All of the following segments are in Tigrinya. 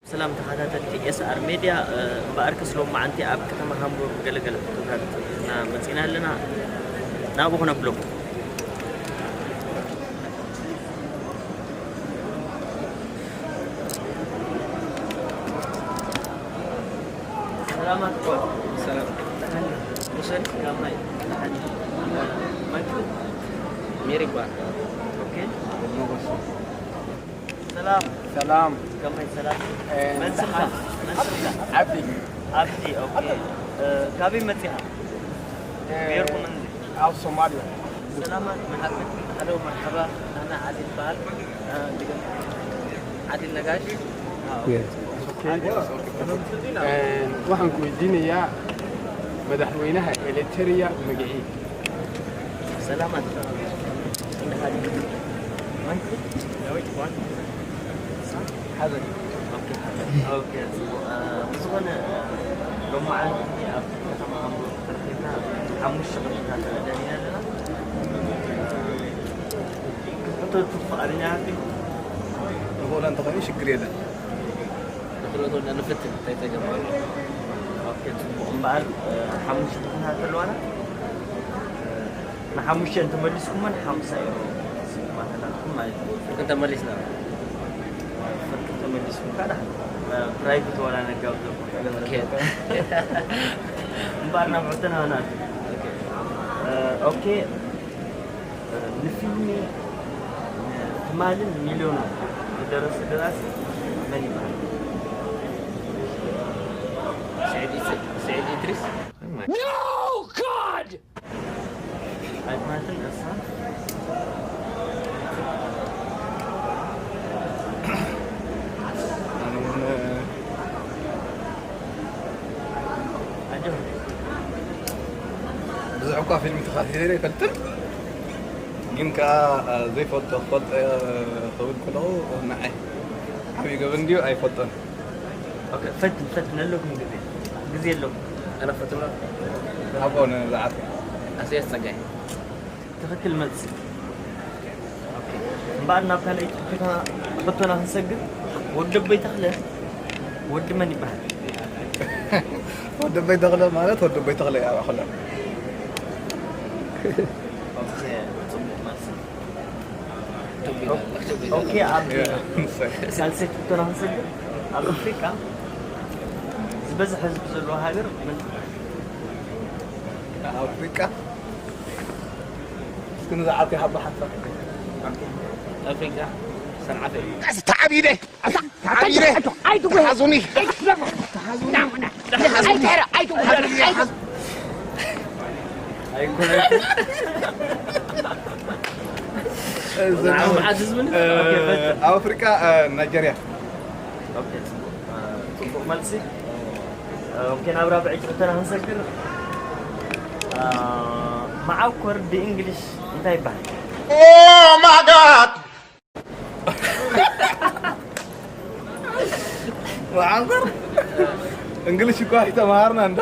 ሰላም ተኸታተልቲ ኤስኣር ሜድያ፣ እ፣ እምበኣርከስ ሎማዓንቲ ኣብ ከተማ ሃምቡርግ ገለ ገለ ሕቶታት ሒዝና መጺና ኣለና። ናብኡ ክነብሎ። ሰላማት እኳ። ሰላም። መን ትብል? ሜሪ ይባላል። ኦኬ። ሰላም። ሰላም። ከመይ ሰላም? እ፣ መን ስምካ? መን ስምካ? ዓብዲ። ዓብዲ፣ ኦኬ። እ፣ ካበይ መጺኻ? እ፣ ብሄርኩም እንዚ? ኣብ ሶማልያ። ሰላማት፣ መሓመድ። ሃሎ፣ መርሓባ። ኣነ ዓሊ ይበሃል። እ፣ ድገም። ዓሊ ነጋሽ። ኣዎ። ኦኬ። እ፣ waxaan ku weydiinayaa madaxweynaha Eritrea magacii. ሰላማት። መን? ዳዊት ይበሃል። ሓዘን። ኦኬ፣ ሓዘን። ኦኬ፣ ጽቡቕ። እ፣ ብዝኾነ፣ እ፣ ሎማዓንቲ ኣብ ከተማ ሃምቡርግ ተረኺብና ሓሙሽተ ቅርሽታት ደሊና ኣለና። ክትሕተቱ ፍቓደኛ ኢኻ? ንኽእሎ እንተኾይኑ ሽግር የለን። ንኽእሎ እንተኾይኑ ንፍትን፣ እንታይ ጸገም ኣሎ? ኦኬ፣ ጽቡቕ። እምበኣር፣ እ፣ ሓሙሽተ ቅርሽታት ኣለዋና። እ፣ ንሓሙሽተ እንተመሊስኩመን ሓምሳ ዩሮ ስልማት ኣላትኩም ማለት እዩ። ፍርቂ እንተመሊስና? ፍርቂ እንተመሊስኩም ከዓ ደሓን። ፕራይቬት ዋላ ነጋብዘኩም። ኦኬ። እምበኣር ናብ ሕቶና ናቱ። ኦኬ። እ፣ ኦኬ። እ፣ ንፊልሚ፣ እ፣ ትማልን ሚልዮንን ዝደረሰ ደራሲ መን ይበሃል? ስዒድ ኢስ-፣ ስዒድ ኢድሪስ። No, God! ኣይኮነትን እሳ። ኣጆኹም። ብዙሕ እኳ ፊልም ተኸታቲለ ኣይፈልጥን፣ ግን ከኣ ዘይፈልጦ ክፈልጦ ክብል ከለኹ ንዓይ ዓብዪ ገበን ድዩ ኣይፈልጦን። ኦኬ፣ ፈትን፣ ፈትን፣ ኣለኩም ግዜ። ግዜ ኣለኩም። ኣነ ፈትን። ሓቦ ንዝዓርኩ። ኣስያስ ጸጋይ። ትኽክል መልሲ። ኦኬ። እምበኣር ናብ ካልኣይቲ ሕቶና፣ ሕቶና ክንሰግር፣ ወዲ ኣቦይ ተኽለ ወዲ መን ይበሃል? ወዲ ኣቦይ ተኽለ ማለት ወዲ ኣቦይ ተኽለ እዩ ኣብ ኣኸላ። ኦኬ፣ ጽቡቕ መልሲ። ኦኬ፣ ኣብ ሳልሰይቲ ሕቶና ክንሰግር፣ ኣብ ኣፍሪቃ ዝበዝሕ ህዝቢ ዘለዎ ሃገር መን ትበሃል? ኣብ ኣፍሪቃ? እስኪ ንዝዓርኩ ይሃባ ሓንሳብ። ኣፍሪቃ ሰንዓፈ እዩ። ተዓቢደ! ተዓቢደ! ተሓዙኒ! ተሓዙኒ! ኣይኮነትን። እዚ ንዓኹም መዓት ህዝቢ ን-? እ፣ ኦኬ፣ በቃ። ኣብ ኣፍሪቃ፣ እ፣ ናይጀርያ። ኦኬ፣ ጽቡቕ። እ፣ ጽቡቕ መልሲ። እ፣ ኦኬ፣ ናብ ራብዐይቲ ሕቶና ክንሰግር። እ፣ መዓኮር ብእንግሊሽ እንታይ ይበሃል? Oh my God! መዓኮር? እንግሊሽ እኮ ኣይተማሃርና እንዶ።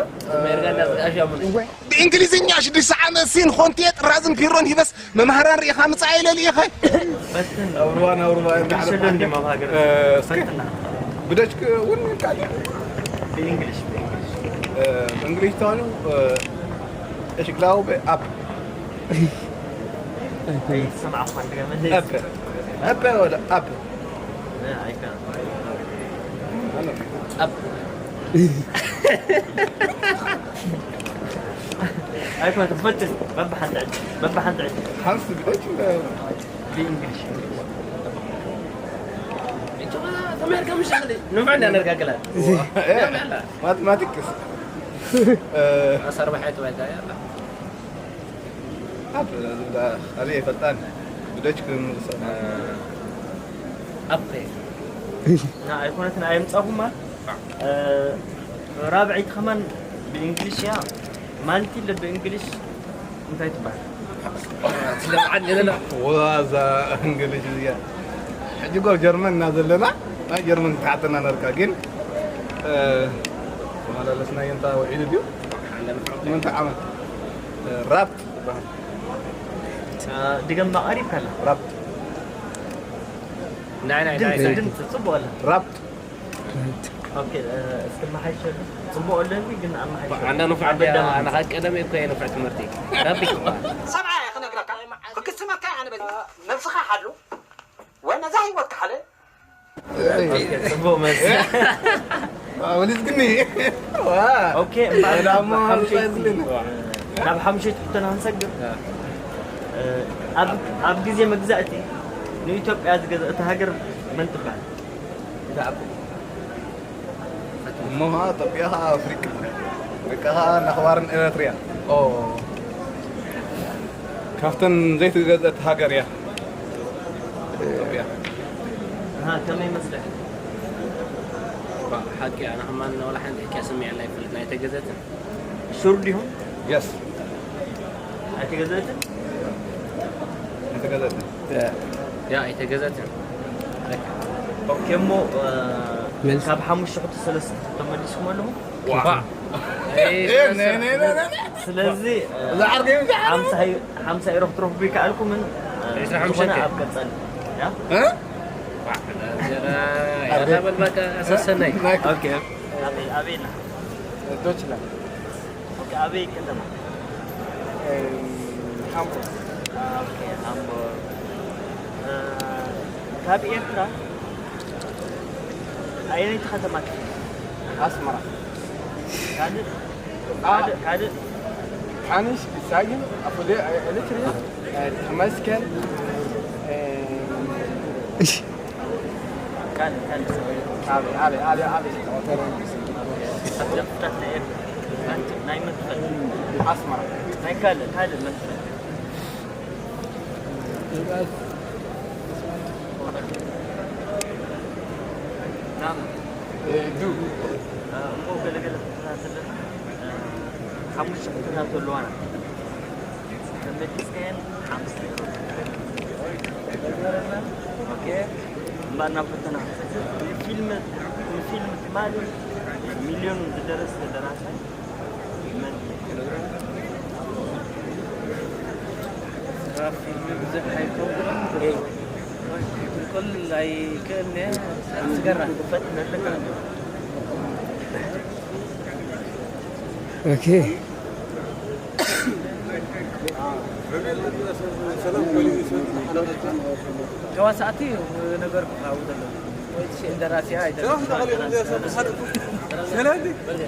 ብእንግሊዝኛ ሽዱሽተ ዓመት ሲን ኾንቴ ጥራዝን ፒሮን ሂበስ መምሃራን ርኢኻ ምጻእ ኢለ ልኢኸ። ፈትን። ኣብ ሩባ፣ ናብ ሩባ፣ እንግሊሽ እንዳ የለን ዓረብ እንዴ ማብ ሃገር? እ፣ እስከ ፈትና። ብደች ክ-፣ እውን ካልእ። ብእንግሊሽ፣ ብእንግሊሽ። እ፣ ብእንግሊሽ ተባሉ፣ እ፣ እሽ ግላው በ-፣ ኣፕ። ኣይሰማዕኳን፣ ድገመለይ። ኣፕ። ኣፕ ወደ ኣፕ። እ፣ ኣይከ-፣ ኣፕ። ኣይኮነትን፣ ፈትን። በብሓንቲ ዕድል፣ በብሓንቲ ዕድል። ሓንስ ብደች እንዳ ብእንግሊሽ። ተማርካ ምሽ ንዑ እንዳነርጋግላት። እ፣ ማቴማቲክስ። እ፣ ኣሰርባሕ ኣይተባልካ ያላ። ኣብ፣ ዝብላ፣ ኣበይ ይፈልጣን? ብደች ክምልሶ። ኣፕ። ና፣ ኣይኮነትን፣ ኣየምጻኹማ። እ፣ ራብዐይቲ ከማን ብእንግሊሽ እያ። ማልቲ ለ ብእንግሊሽ እንታይ ትበሃል? ትለምዓኒ ኣለና። ዋዛ እንግሊዝ እያ። ሕጂ እኮ ጀርመን እና ዘለና፣ ናይ ጀርመን ክትሓተና ነርካ፣ ግን፣ እ፣ ተመላለስናዮ እንታ ውዒሉ ድዩ? ሓንዳ ንፍዕቲ። ምንታይ ዓመት? እ፣ ራፕ ትበሃል። እ፣ ድገማ ቀሪብካ ኣላ። ራፕ። ናይ፣ ናይ፣ ናይ፣ ድምፂ፣ ናይ። ድምፂ፣ ፅቡቅ ኣላ። ራፕ። ኦኬ፣ እ፣ እስኪ መሓይሸሉ። ፅቡቅ ኣለኒ፣ ግን ኣብ መሓይሸሉ። ሓንዳ ንፉዕ ኣበዳ ኣበዳ ማለት። ኣነ ካብ ቀደም እኮ እየ ንፉዕ ትምህርቲ። ራፕ ይበሃል። ሰብዓ እየ ክነግረካ። ክክስመካ ኣነ በዚ። ነብስኻ ሓሉ። ወነዛ ህይወትካ ሓለ። ኦኬ፣ ጽቡቕ መልሲ። ኣዎ፣ ልዝግኒ። ዋ። ኦኬ፣ እምበኣር ወደ ናብ ኣሞ ሓሙሸይቲ፣ ኣልጻ ዝብለና። ናብ ሓሙሸይቲ ሕቶና ክንሰግር። እ፣ ኣብ፣ ኣብ ግዜ መግዛእቲ ንኢትዮጵያ ዝገዝአት ሃገር መን ትበሃል? እዛ ዓባይ። እሞ ኸኣ ኢትዮጵያ ኸኣ ኣፍሪቃ። በቃ ኸኣ ነኽባርን ኤረትርያ። ኦ። ካብተን ዘይትገዝአት ሃገር እያ። ኢትዮጵያ። ኣሃ፣ ከመይ ይመስለካ? ባ፣ ሓቂ፣ ኣነ ከማን ዋላ ሓንቲ ሕክያ ሰሚዐላ ኣይፈልጥን፣ ኣይተገዘትን። ሹር ዲኹም? የስ። ኣይተገዘትን? ኣይተገዘትን። ያ። ያ፣ ኣይተገዘትን። ኦኬ፣ እሞ፣ እ፣ መልሲ። ካብ ሓሙሽተ ሕቶ ሰለስተ ሕቶ መሊስኩም ኣለኹም? ዋ። ዋ። ኤ፣ ነ፣ ነ፣ ነ፣ ነ፣ ነ። ስለዚ፣ እ፣ እዛ ዓርከይ፣ እዛ ዓርከይ። ሓምሳ እዩ፣ ሓምሳ ኢሮ ክትረኽቡ ይከኣልኩምን፣ እ፣ ዕስራን ሓሙሽተን ዝኾነ ከ? ኣብ ቀጻሊ። ያ? እ? ዋ፣ ያላ በል በቃ፣ ኣሰሰናይ። ናይ ኦኬ። ኣበይ፣ ኣበይ ኣለኻ? ዶችላንድ። ኦኬ፣ ኣበይ ከተማ? እም፣ ሃምቡርግ። ኦኬ፣ ሃምቡርግ። እ፣ ካብ ኤርትራ ኣየነይቲ ከተማ ክትህሉ? ኣስመራ። ካልእ? ኣ- ካልእ፣ ካልእ? ሓንሽ፣ ሳግን፣ ኣፉደ፣ ኤሌክትሪክ፣ እ፣ ተመስገን፣ እ፣ ካልእ፣ ካልእ? ኣበይ፣ ኣበይ፣ ኣበይ፣ ኣበይ? ፍታት ናይ ኤርትራ። ናይ መን ትፈልጥ? ኣስመራ። ናይ ካልእ፣ ካልእ መን ትፈልጥ? ናም። እ፣ ዱ። እ፣ እሞ ገለገለ ሕቶታት ኣለና። እ፣ ሓሙሽተ ሕቶታት ኣለዋና። ተመሊስካየን ሓምሳ ዩሮ። ኦኬ። እምበኣር ናብ ሕቶና። ንፊልም፣ ንፊልም ትማሊ ሚልዮን ዝደረሰ ደራሳይ መን? ስራሕ ፊልም ብዙሕ ኣይከውን። ክልኩል ኣይክእልን እየ። ስራሕ ስገራ። ፈትነልካ። ኦኬ። ተዋሳእቲ ነገርኩ ካብኡ ዘለዉ። ወይ እቲ እንደራሲ ኣይደለም። ሰላም ተኸሊሉ እንደ ሰብ ሓደ ሰላም። ሰላም። ሰላም። ወዲ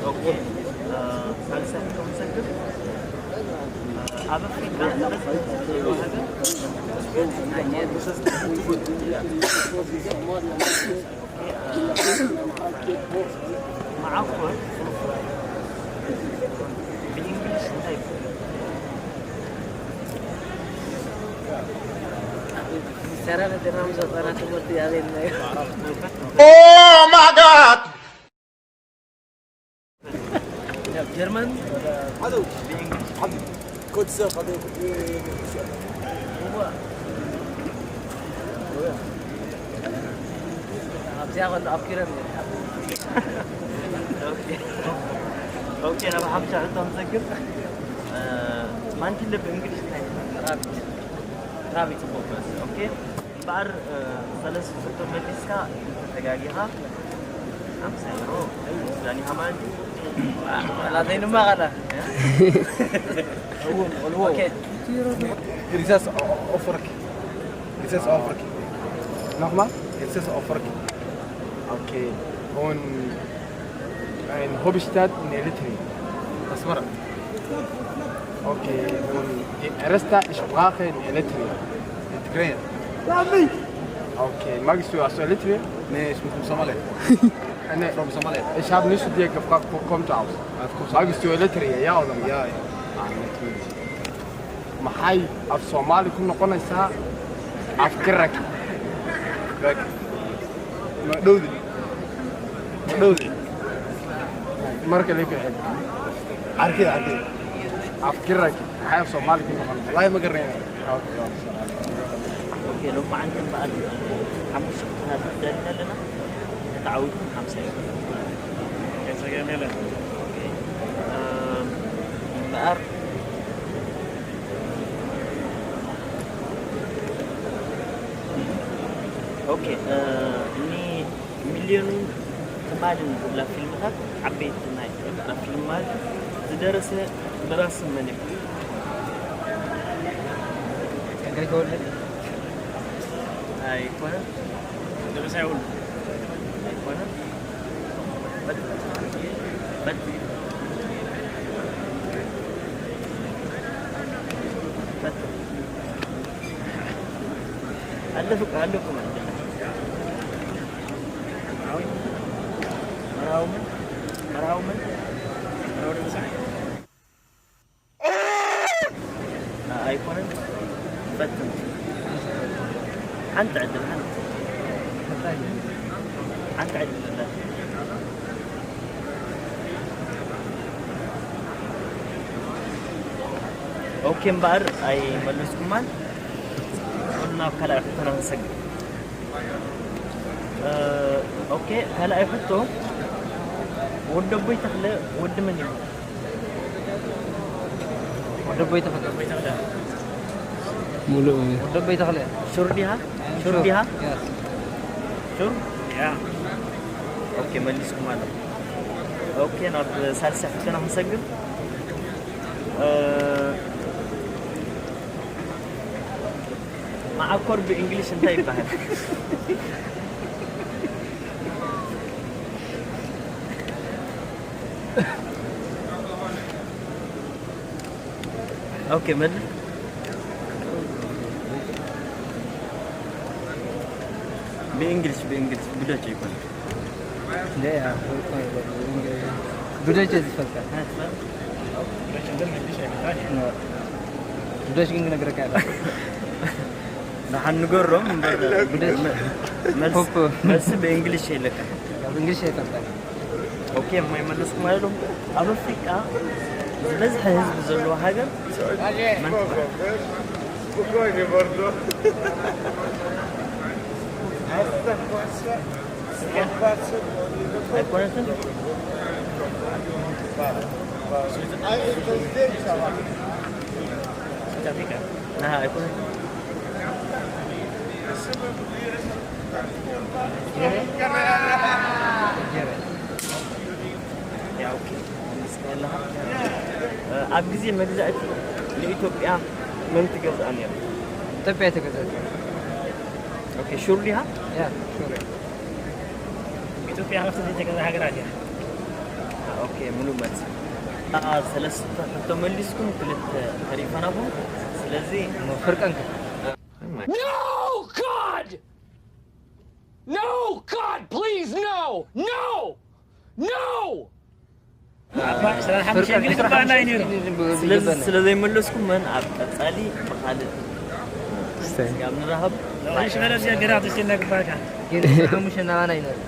ዓቦይ። ኣብ ኣፍሪካ መዓኮር ብእንግሊሽ እንታይ ይበሃል? ሰራ ነደና ምስ ወጣና ትምህርቲ ኣበየና እዩ? Oh my God! ጀርመን። ኣብዚኣ ከሎ ኣብ ኪረም። ኦኬ፣ ናብ ሓምሻ ሕቶ ንሰግር። እ፣ ማንቲለ ብእንግሊሽ እንታይ ይበሃል? ራቢት። ራቢት። ጽቡቕ መልሲ። ኦኬ፣ እምበኣር፣ እ፣ ሰለስተ ሕቶ መሊስካ እንተተጋጊኻ ሓምሳ ዩሮ ዳኒኻ ማለት እዩ። ናተይ ድማ ቃላ። እ? ኦኬ። Dit is Afrika. Dit is Afrika. Nogmaals? Dit is Afrika. Oké. Gewoon een hoofdstad in Eritrea. Asmara. Oké. Gewoon de eerste spraak in Eritrea. In Tigray. Okay, magis du er så litt vi. Nej, som kommer samma led. Nej, Från samma led. ich habe nicht dir gefragt, wo kommt du aus? Of course. Magis du er litt ri, ja oder nein? Ja, ja. Ah, natürlich. Maxay af Soomaali ku noqonaysaa af Karaki? Back. Dodi. Dodi. Marka lagu xidho. Arkay, arkay. Af Karaki maxay af Soomaali ku noqonaysaa? Wallahi ma garanayno. Okay, ሎማዓንቲ እምበኣር ሓሙሽተ ኩታታት ዘለና ተዓዊቱ ሓምሳ እዩ። Okay. እም፣ እምበኣር okay, እ፣ እኒ ሚልዮንን ትማልን ዝብላ ፊልምታት ዓበይቲ ናይ ኤርትራ ፊልም ማለት ዝደረሰ ደራሲ መን እዩ? ጸጋይ ተወልደ። ኣይኮነን። ደበሳይ ወልዱ። ኣይኮነን። በል። በል። በል። ኣለፉ ኣለኩም። መርሃዊ መን? መርሃዊ መን? መርሃዊ ደበሳይ። ኣይኮነን። ፈትን። ሓንቲ ዕድል ሓንቲ ሓንቲ ዕድል። ኦኬ እምበኣር ኣይመለስኩማን። ናብ ካልኣይ ሕቶና ክንሰግር። ኦኬ ካልኣይ ሕቶ፣ ወደቦይ ተኽለ ወዲ መን እዩ? ወደቦይ ተኽለ። ሙሉእ ወደቦይ ተኽለ ሹር ዲኻ? ሹር ዲኻ? ሹር? ኦኬ መሊስኩም ኣሎ። ኦኬ ናብ ሳልሳይ ሕቶና ክንሰግር። መዓኮር ብእንግሊሽ እንታይ ይበሃል? ኦኬ መል ብእንግሊሽ ብእንግሊሽ ብደች ይኮን ብደች ዝፈልጣ ብደች ግን ክነግረካ ንሓን ንገሮም እምበር ብደች መልሲ ብእንግሊሽ የለካ እንግሊሽ ይፈልጣ ኦኬ የማይመለስኩም አይደሉም። ኣብ ኣፍሪቃ ዝበዝሐ ህዝቢ ዘለዎ ሃገር መን ትበሃል? Spokojnie mordo. ኣይኮነትን? A i to zdjęcia mam. South Africa. Aha, ኣይኮነትን? ያ ኦኬ። ኣብ ግዜ መግዛእቲ ንኢትዮጵያ መን ትገዝኣ ነይራ? ኢትዮጵያ የተገዛች ኦኬ ሹር ዲኻ? ያ ሹር ኢትዮጵያ ካብቲ ዘይተገዛ ሃገራት እያ። ኦኬ ሙሉእ መልሲ። ሰለስተ ሕቶ መሊስኩም ክልተ ተሪፈናኹም። ስለዚ ፍርቀንክ No, God! No, God, please, no! No! No! ስለ ዘይመለስኩም መን ኣብ ቀጻሊ ብኻልእ ስጋብ ንራኸብ። ሓሙሽተ ናባና ይነር